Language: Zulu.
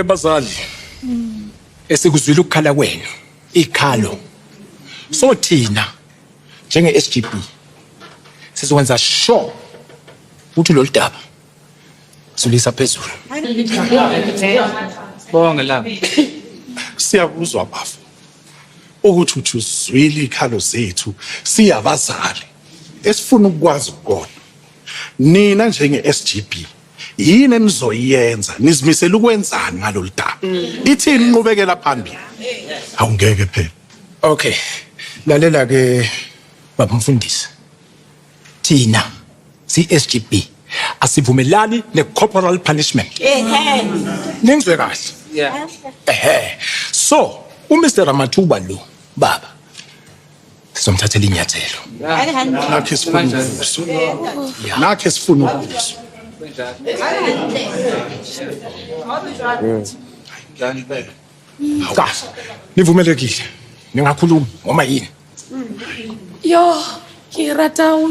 Bazali. Esikuzwile ukukhala kwenu. Ikhalo. So thina njenge SGB sizokwenza sure ukuthi lolu daba silisa phezulu. Bonke laba. Siyakuzwa bafo ukuthi uthi uzwile ikhalo zethu siyabazali esifuna ukukwazi ukukona. Nina njenge SGB yini enizoyenza nizimisele ukwenzani ngalolu daba? Ithini inqubekela phambili? Awungeke phela. Okay. Lalela ke baba mfundisi. Thina si SGB asivumelani ne corporal punishment. Ehe. Ningizwe kahle. Yeah. Ehe. So, uMr Ramathuba lo baba sizomthathela inyathelo. Nakhe sifuna ukuzwa. Nakhe sifuna ukuzwa. Cha. Nivumelekile. Ningakhuluma noma yini. Yo, ke rata ho